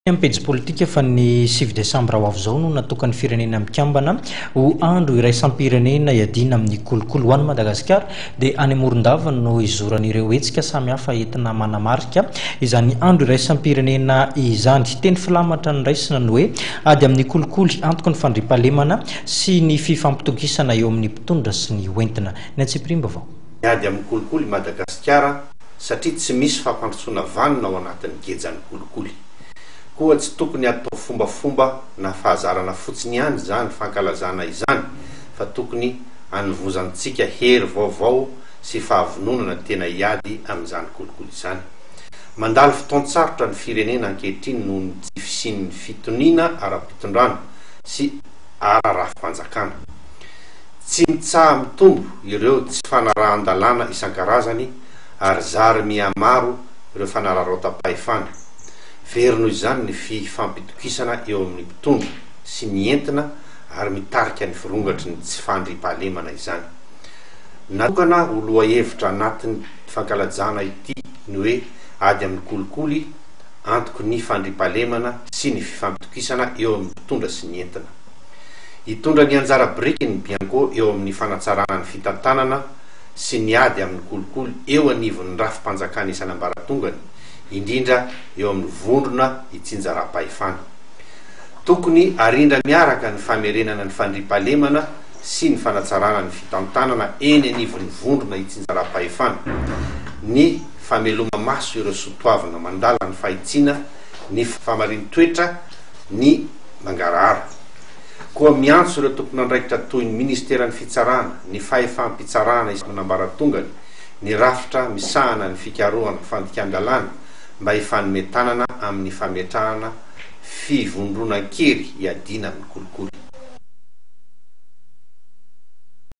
Amin'ny pejy politika fa ny 9 desambra ho avy izao no natokan'ny Firenena Mikambana ho andro iraisam-pirenena hiadiana amin'ny kolikoly. Ho an'i Madagasikara dia any Morondava no hizoran'ireo hetsika samihafa entina manamarika izany andro iraisam-pirenena izany. Teny filamatra noraisina ny hoe ady amin'ny kolikoly, antoky ny fandriampahalemana sy ny fifampitokisana eo amin'ny mpitondra sy ny hoentina. Ny antsipiriam-baovao. Miady amin'ny kolikoly i Madagasikara satria tsy misy fampandrosoana vanona ao anatin'ny gejan'ny kolikoly. Koa tsy tokony hatao fombafomba na fahazarana fotsiny ihany izany fankalazana izany fa tokony hanovozantsika hery vaovao sy fahavononana tena hiady amin'izany kolikoly izany. Mandalo fotoan-tsarotra ny firenena ankehitriny noho ny tsy fisian'ny fitoniana ara-pitondrana sy ara-rafi-panjakana. Tsy mitsaha-mitombo ireo tsy fanarahan-dalàna isan-karazany ary zary mihamaro ireo fanararaotam-pahefana. Very noho izany ny fifampitokisana eo amin'ny mpitondra sy ny entina ary mitarika ny firongatry ny tsy fandriampahalemana izany. Natokana ho lohahevitra anatin'ny fankalajana ity ny hoe ady amin'ny kolikoly, antoky ny fandriampahalemana sy ny fifampitokisana eo amin'ny mpitondra sy ny entina. Hitondra ny anjara birikiny ny Bianco eo amin'ny fanatsarana ny fitantanana sy ny ady amin'ny kolikoly eo anivon'ny rafi-panjakana isan'ambaratongany, indrindra eo amin'ny vondrona itsinjaram-pahefana. Tokony harindra miaraka ny famerenana ny fandriampahalemana sy ny fanatsarana ny fitantanana eny anivon'ny vondrona itsinjaram-pahefana, ny fameloma-maso ireo sotoavina mandala ny fahitsiana, ny fahamarin-toetra, ny mangarahara. Koa miantso ireo tompon'andraikitra toy ny Ministeran'ny Fitsarana, ny Fahefam-pitsarana isan'ambaratongany, ny rafitra misahana ny fikarohana fandikan-dalàna mba hifanome tanana amin'ny fametrahana fivondronan-kery hiadiana amin'ny kolikoly.